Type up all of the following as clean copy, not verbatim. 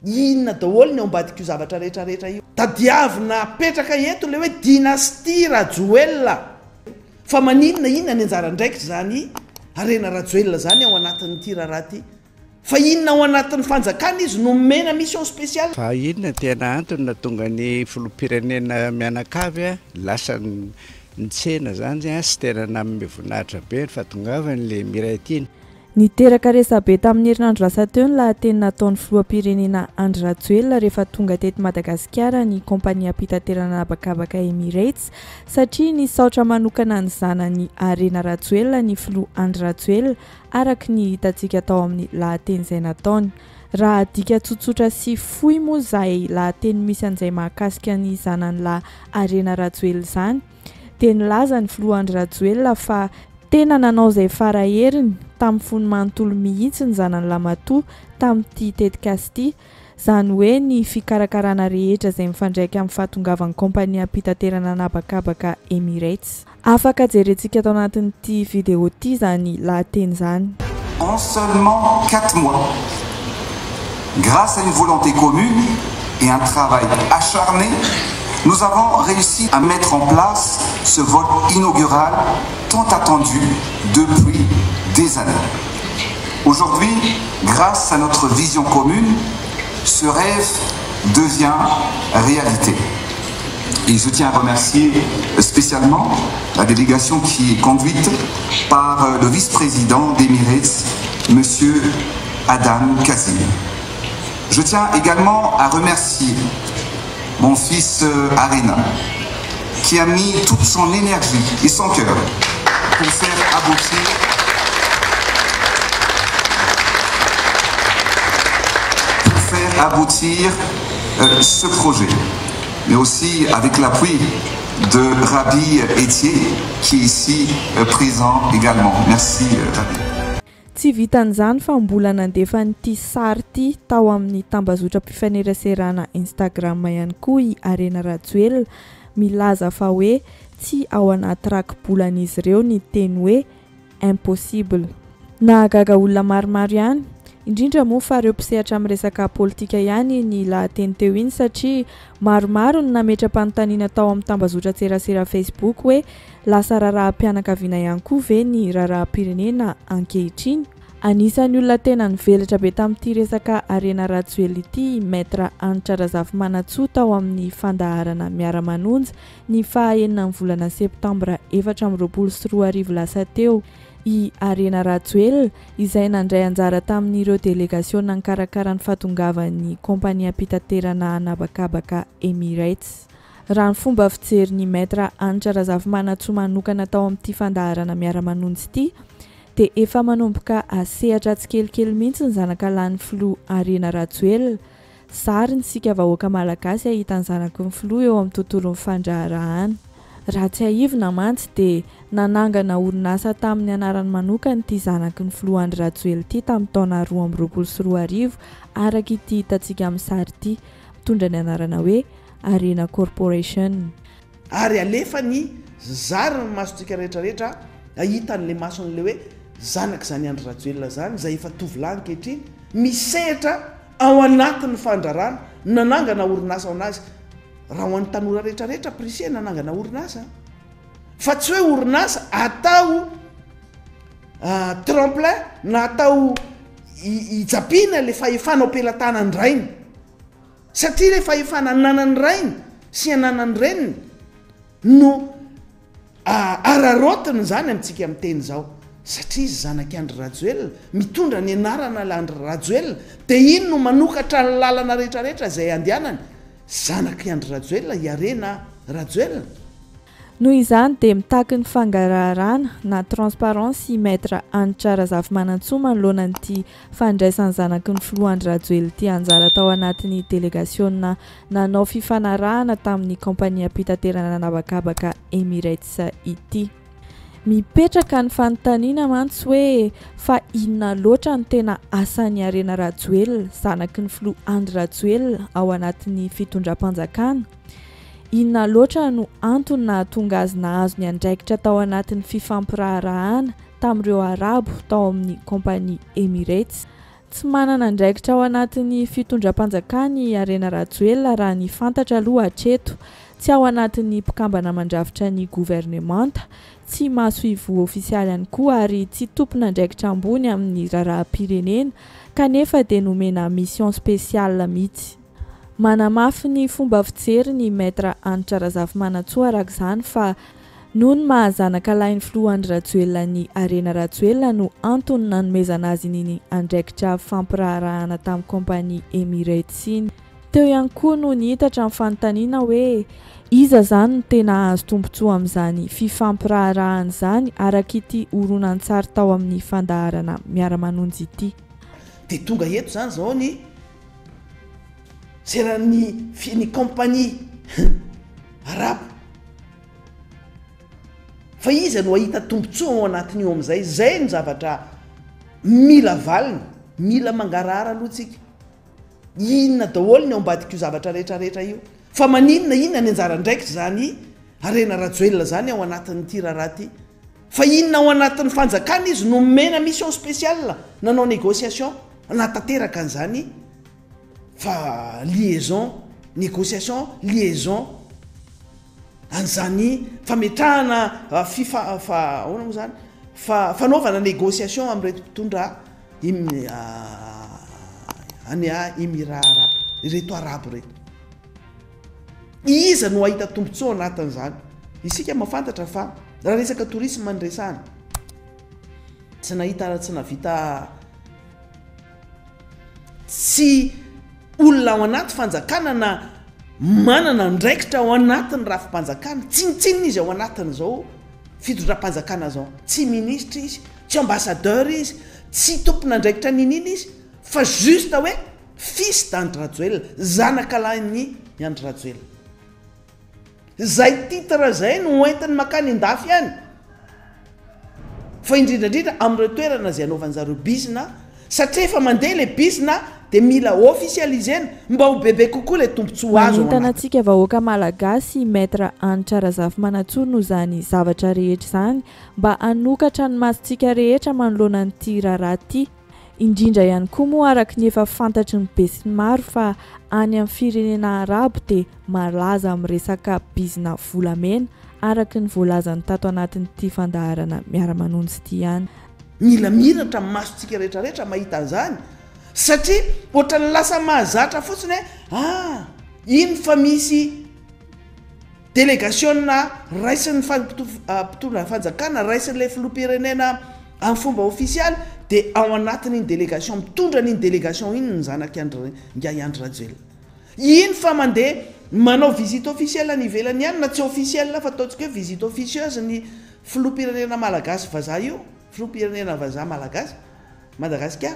Inona daholo ny ao ambadik'io zavatra rehetra rehetra io? Tadiavina apetraka eto ilay hoe dynastie Rajoelina. Fa maninona, inona ny anjara andraikitr'izany Harena Rajoelina izany ao anatin'ity raharaha ity? Fa inona ao anatin'ny fanjakana izy no omena mission spéciale? Fa inona no tena antony nahatonga ny filoham-pirenena mianakavy lasa nitsena izany sy tena nanome voninahitra be ny fahatongavany le Miray Tiana? Niteraka resabe tamin'ny herinandro lasa teo ny lahateny nataon'ny filoham-pirenena Andry Rajoelina rehefa tonga teto Madagasikara ny kaompaniam-pitaterana an'habakabaka Emirates satria nisaotra manokana ny zanany Harena Rajoelina ny filoha Andry Rajoelina araka ny hitantsika tao amin'ny lahateny izay nataony. Raha adika tsotsotra sy fohy moa izay lahateny misy an'izay mahakasika ny zanany lahy Harena Rajoelina izany dia nilaza ny filoha Andry Rajoelina fa tena nanao izay fara heriny tamin'ny fony manontolo mihitsy ny zanany lamatoa tamin'ity tetikasa ity, izany hoe ny fikarakarana rehetra izay mifandraika amin'ny fahatongavan'ny kaompaniam-pitaterana an'habakabaka Emirates. Afaka jerentsika ato anatin'ity vidéo ity izany lahateny izany. En seulement 4 mois, grâce à une volonté commune et un travail acharné, nous avons réussi à mettre en place ce vol inaugural tant attendu depuis des années. Aujourd'hui, grâce à notre vision commune, ce rêve devient réalité. Et je tiens à remercier spécialement la délégation qui est conduite par le vice-président d'Emirates, Monsieur Adam Kazim. Je tiens également à remercier mon fils Arena, qui a mis toute son énergie et son cœur pour faire aboutir pour faire aboutir ce projet, mais aussi avec l'appui de Rabbi Etier qui est ici présent également. Merci Rabbi. Tsy vitan'izany fa mbola nandefa an'ity sary ity tao amin'ny tambazotram-pifaneraserana Instagram ihany koa i Harena Rajoelina milaza fa hoe tsy ao anaty rakibolan'izy ireo ny teny hoe impossible. Nahagaga olona maromaro ihany, indrindra moa fa ireo mpisehatra amin'ny resaka politika ihany iny lahateny teo iny satria maromaro ny nametra-panontaniana tao amin'ny tambazotran-tserasera Facebook hoe lasa raharaham-pianakaviana ihany koa ve ny raharaham-pirenena ankehitriny? Anisan'ny olona tena nivelatra be tamin'ity resaka Harena Rajoelina ity i Maître Hanitra Razafimanantsoa tao amin'ny fandaharana Miara-manonja ny faha enina ny volana septambra 2024 lasa teo i Harena Rajoelina izay nandray anjara tamin'ireo delegasiona nikarakara ny fahatongavan'ny kaompaniam-pitaterana an'habakabaka Emirates. Raha ny fomba fijerin'i Maître Hanitra Razafimanantsoa manokana tao amin'ity fandaharana Miara-manonja ity dia efa manomboka asehatra tsikelikely mihitsy ny zanakalahin'ny filoha Harena Rajoelina Zariny isika vahoaka Malagasy hahita ny zanaky ny filoha eo amin'ny tontolon'ny fandraharahana. Raha tsiahivina mantsy dia nanangana orinasa tamin'ny anarany manokana ity zanaky ny filoha Andry Rajoelina ity tamin'ny taona 2022 araka ity hitantsika amin'ny sary ity, mitondra ny anarana hoe Arena Corporation. Ary alefa ny zary ny masontsika rehetra rehetra hahita an'ilay mason'ilay hoe zanak'izany Andry Rajoelina izany izay efa tovolahy ankehitriny misehatra ao anatin'ny fandrarana nanangana orinasa ho an'azy. Raha ho an'ny tanora rehetra rehetra ampirisihana hanangana orinasa fa tsy hoe orinasa atao tremplin na atao hijapiana ilay fahefana ao am-pelatanan'ny rainy. Satria ilay fahefana ananan'ny rainy sy ananan'ny reniny no araraotiny izany amintsika miteny izao. Satria izy zanak'i Andry Rajoelina, mitondra ny anarana Andry Rajoelina, dia iny no manokatra ny lalana rehetrarehetra izay andehanany. Zanak'i Andry Rajoelina, i Harena Rajoelina. Noho izany dia mitaky ny fangaraharana na transparence i Maître Hanitra Razafimanantsoa manoloana an'ity fandraisan'ny zanaky ny filoha Andry Rajoelina ity anjara tao anatin'ny delegasiona nanao fifanarahana tamin'ny kaompaniam-pitaterana an'habakabaka Emirates ity. Mipetraka ny fanontaniana mantsy hoe fa inona loatra no tena asan'i Harena Rajoelina, zanaky ny filoha Andry Rajoelina ao anatin'ny fitondram-panjakana? Inona loatra no antony nahatonga azy nahazo ny andraikitra tao anatin'ny fifampiraharahana tamin'ireo Arabo tao amin'ny kaompania Emirates? Tsy manana andraikitra ao anatin'ny fitondram-panjakana i Harena Rajoelina raha ny fantatra aloha hatreto. Tsy ao anatin'ny mpikambana mandrafitra ny governemanta, tsy masoivoho ofisialy ihany koa ary tsy tompon'andraikitra ambony amin'ny raharaham-pirenena kanefa dia nomena mission spéciale mihitsy. Manamafy ny fomba fijeriny i Maître Hanitra Razafimanantsoa araka izany fa noho ny maha zanaka lahin'ny filoha Andry Rajoelina an'i Harena Rajoelina no antony nanomezana azy iny andraikitra fampiraharahana tamin'ny kaompania Emirates iny. Teo ihany koa no nihitatra ny fanontaniana hoe iza izany no tena hahazo tombontsoa amin'izany fifampiraharahana izany araka ity horonantsary tao amin'ny fandaharana Miara-manonja ity. Dia tonga eto izany izao ny seran'ny fi- ny compagnie arabo. Fa iza no hahita tombontsoa ao anatin'io amin'izay? Izay no zavatra mila valiny, mila mangarahara aloha tsika. Inona daholo ny ao ambadik'io zavatra rehetra rehetra io? Fa maninona inona ny anjara andraikitra izany Harena Rajoelina izany ao anatin'ity raharaha ity? Fa inona ao anatin'ny fanjakana izy no nomena mission spéciale nanao négociation nahatanteraka an'izany fa liaison, négociation, liaison an'izany fametrahana fifa fa ahoana moa izany fa fanaovana négociation amin'ireto mpitondra any Emirats Arabes, ireto Arabo ireto. Iza no hahita tombontsoa ao anatin'izany? Isika mahafantatra fa raha resaka tourisme no resahana, tsy nahita tsy nahavita tsy olona ao anaty fanjakana na manana andraikitra ao anatin'ny rafi-panjakana, tsinontsinona izy ao anatin'izao fitondram-panjakana izao, tsy ministra izy, tsy ambassadeur izy, tsy tompon'andraikitra n'inona izy fa juste hoe fils d'Andry Rajoelina, zanaka lahin'i Andry Rajoelina. Izay titre izay no hoentiny makany an-dafy any. Fa indrindra indrindra amin'ireo toerana izay anaovan-jareo bizina, satria efa mandeha ilay bizina dia mila officialiser-na mba ho bebe kokoa ilay tombontsoa azo ao Manentana anatiny. antsika vahoaka Malagasy i Maître Hanitra Razafimanantsoa noho izany zavatra rehetra izany mba hanokatra ny masontsika rehetra manoloana an'ity raharaha ity. Indrindra ihany koa moa araka ny efa fantatry ny besinimaro fa any amin'ny firenena arabo dia malaza amin'ny resaka bizina volamena araka ny voalazany tato anatin'ity fandaharana Miara-manonja ity ihany. Mila miratra ny masontsika rehetra rehetra mahita an'izany satria ohatran'ny lasa mahazatra fotsiny hoe ah iny fa misy Delegasiona raisin'ny mpitondra fanjakana, raisin'ilay filoham-pirenena amin'ny fomba ofisialy dia ao anatin'iny délégation, mitondra an'iny délégation iny ny zanak'i Andry, ingahy Andry Rajoelina. Iny fa mandeha manao visite officielle any ivelany ihany na tsy officielle fa ataontsika hoe visite officieuse ny filoham-pirenena malagasy vazaha io, filoham-pirenena vazaha malagasy, Madagasikara.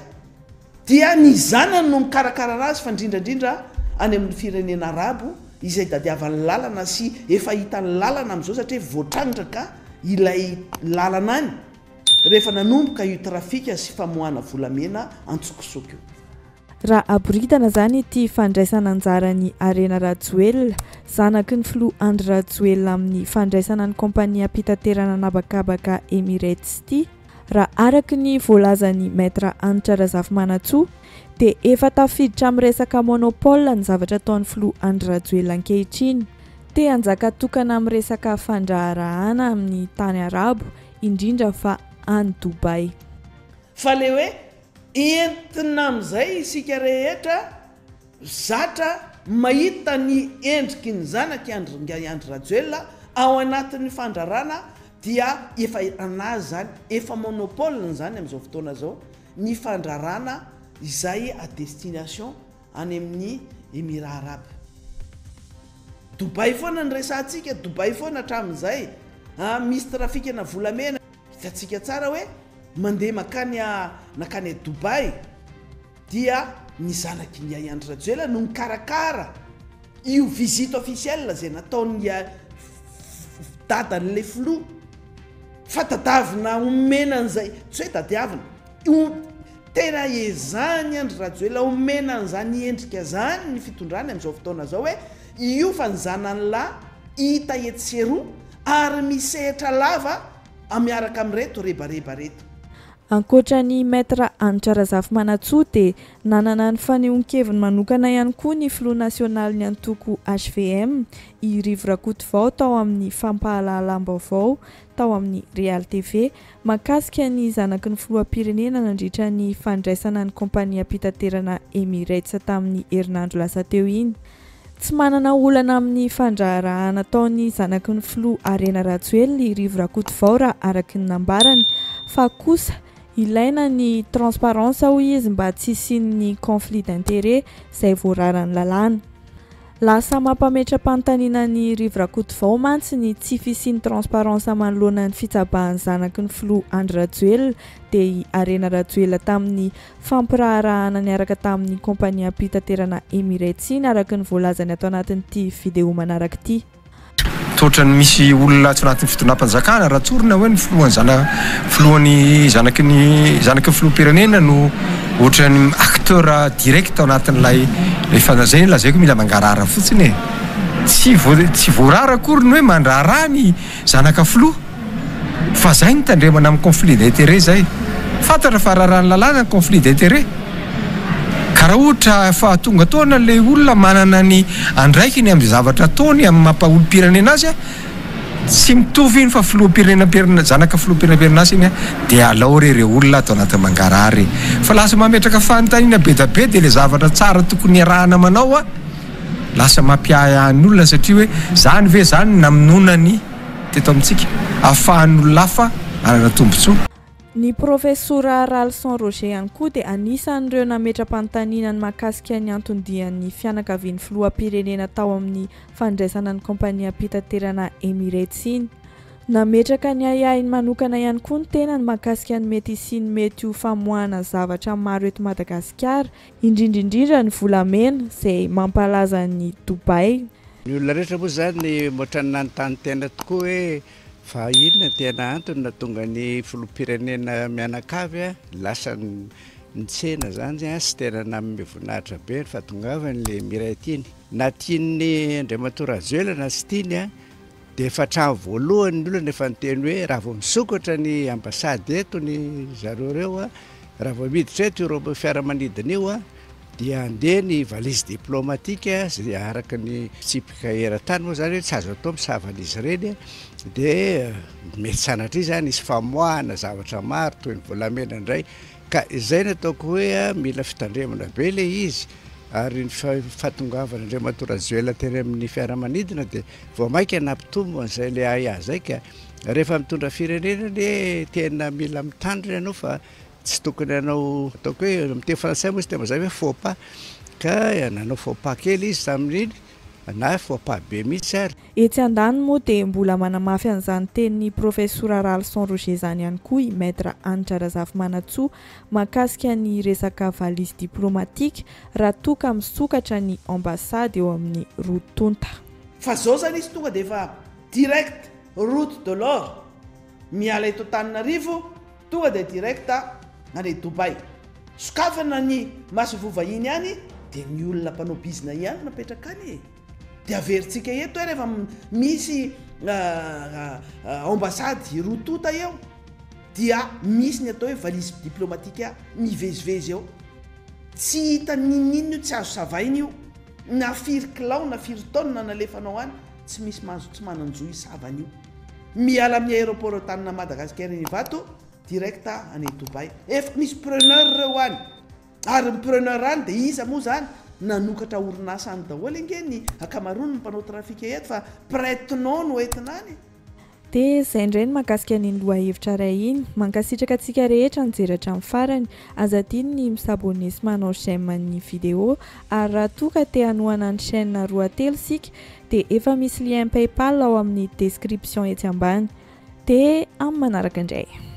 Dia ny zanany no mikarakara azy fa indrindra indrindra any amin'ny firenena arabo izay tadiavany lalana sy efa hitany lalana amin'izao satria voatrandraka ilay lalana any rehefa nanomboka io trafika sy famoahana volamena antsokosoko io. Raha aboridana izany ity fandraisana anjaran'i Harena Rajoelina, zanaky ny filoha Andry Rajoelina amin'ny fandraisana ny kaompaniam-pitaterana an'habakabaka Emirates ity, Raha araka ny voalazan'i Maître Hanitra Razafimanantsoa dia efa tafiditra amin'ny resaka monopole ny zavatra ataon'ny filoha Andry Rajoelina ankehitriny. Te hanjaka tokana amin'ny resaka fandraharahana amin'ny tany arabo, indrindra fa any Dubaï. Fa le hoe entina amin'izay isika rehetra Zatra mahita ny endriky ny zanak'i Andry Ingahy Andry Rajoelina ao anatin'ny fandrarana dia efa anazy izany, efa monopole-ny izany amin'izao fotoana izao ny fandrarana izay à destination any amin'ny Emirats Arabes. Dubaï foana no resahantsika, Dubaï foana hatramin'izay, ah, misy trafikana volamena, hitantsika tsara hoe mandeha makany nakany Dubaï, dia ny zanak'i Ingahy Andry Rajoelina no nikarakara io visite officielle izay nataon'ingahy dadan'ilay filoha fa tadavina omena an'izay, tsy hoe tadiavina, tena ezahan'i Andry Rajoelina omena an'izany endrika izany ny fitondrany amin'izao fotoana izao hoe io fa ny zanany lahy hita etsy sy eroa ary misehatra lava miaraka amin'ireto rebareba ireto. Ankoatra an'i Maître Hanitra Razafimanantsoa dia nanana ny fanehoan-keviny manokana ihany koa ny filoha nasionalin'ny antoko hvm, i Rivo Rakotovao tao amin'ny fampahalalam-baovao tao amin'ny Real TV mahakasika ny zanaky ny filoham-pirenena nandritra ny fandraisana ny kaompaniam-pitaterana Emirates tamin'ny herinandro lasa teo iny. Tsy manana olana amin'ny fandraharahana ataon'ny zanaky ny filoha Harena Rajoelina i Rivo Rakotovao raha araka ny nambarany fa kosa ilaina ny transparence hoy izy mba tsy hisian'ny conflit d'intérêt izay voararan'ny lalàna. Lasa mampametra-panontaniana an'i Rivo Rakotovao mantsy ny tsy fisian'ny transparence manoloana ny fitsabahan'ny zanaky ny filoha Andry Rajoelina dia i Harena Rajoelina tamin'ny fampiraharahana niaraka tamin'ny kaompaniam-pitaterana Emirates iny araka ny voalazany ato anatin'ity video manaraka ity. Toa ohatran'ny misy olona atsy anatin'ny fitondram-panjakana raha tsorina hoe ny filohan'ny zana filohan'ny zanaky ny zanaky ny filoham-pirenena no ohatran'ny acteur direct ao anatin'ilay ilay fana zay no lazaiko mila mangarahara fotsiny e! Tsy voa tsy voarara akory ny hoe mandraharaha ny zanaka filoha fa zay no tandremana amin'ny conflit d'intérêt zay. Fantatra fa raràn'ny lalàna ny conflit d'intérêt. Ka raha ohatra efa tonga taona ilay olona manana ny andraikiny amin'ny zavatra ataony amin'ny maha olom-pirenena azy, tsy mitovy iny fa filoham-pirenena am-perina, zanaka filoham-pirenena am-perinasa iny dia alao re ireo olona ato anatin'ny mangarahara e! Fa lasa mametraka fanontaniana be dia be dia ilay zavatra tsara tokony hiarahana manao lasa mampiahiahy ny olona satria hoe zany ve zany no namonoana ny teto amintsika ahafahan'ny olona hafa hanana tombotsoa. Ny Profesora Ralison Roger ihany koa dia anisan'ireo nametra-panontaniana ny mahakasika ny anton-dian'ny fianakavian'ny filoham-pirenena tao amin'ny fandraisana ny kaompaniam-pitaterana Emirates iny. Nametraka ny ahiahiny manokana ihany koa ny tenany mahakasika ny mety hisian'ny mety ho famoahana zavatra maro eto Madagasikara, indrindra indrindra ny volamena izay mampalaza an'i Dubaï. Ny olona rehetra moa izany ohatran'ny nanontany tena tokoa hoe Fa inona no tena antony nahatonga ny filoham-pirenena mianakavy lasa nitsena izany sy tena nanome voninahitra be ny fahatongavany ilay Mireille iny? Na tian'ny Andriamatoa Rajoelina na tsy tiany dia efa hatramin'ny voalohany ny olona efa niteny hoe raha vao misokatra ny ambassade eto ny zareo ireo, raha vao miditra eto io fiaramanidina io dia handeha ny valise diplomatique izay araka ny fitsipika eran-tany moa izany hoe tsy azo atao misava an'izy ireny dia mety sanatria izany hisy famoahana zavatra maro toy ny volamena indray ka izay no ataoko hoe mila fitandremana be ilay izy ary ny fahatongavan' Andriamatoa Rajoelina teny amin'ny fiaramanidina dia vao mainka nampitombo an'izay ilay ahiahy izay ka rehefa mitondra firenena anie tena mila mitandrina ianao fa Tsy tokony hanao, ataoko hoe amin'ny teny frantsay moa izy tena mazava hoe faux pas, ka nanao faux pas kely izy tamin'iny na faux pas be mihitsy ary. Etsy andaniny moa dia mbola manamafy an'izany tenin'ny Profesora Ralison Roger izany ihany koa i Maître Hanitra Razafimanantsoa mahakasika ny resaka valise diplomatique raha toa ka misokatra ny ambassade eo amin'ny roa tonta. Fa zao zany izy tonga de efa direct route de l'or miala eto Antananarivo Tonga dia direct any Dubaï. Sokafana ny masoivoho vahiny any dia ny olona mpanao bizina ihany no apetraka any e. Dia averintsika eto hoe rehefa misy ambassade roa tonta eo dia misy ny atao hoe valise diplomatique mivezivezy eo. Tsy hita n'inon'inona io, tsy azo savaina io. Na firy kilao na firy taonina nalefanao any, tsy misy mahazo tsy manan-jo hisava an'io. Miala amin'ny aéroport Antanana Madagascar eny Ivato direct any Dubaï. Efa misy preneur ireo any. Ary ny preneur any dia iza moa izany? Nanokatra orinasa any daholo ange ny ankamaroany ny mpanao trafic eto fa prête-nom no entina any. Dia izay indray ny mahakasika an'iny lohahevitra iray iny. Mankasitraka antsika rehetra nijery hatramin'ny farany. Aza adino ny mi-s'abonner sy manao j'aime ny vidéo. Ary raha toa ka te hanohana ny chaîne roatelo isika Dia efa misy lien paypal ao amin'ny description etsy ambany. Dia amin'ny manaraka indray.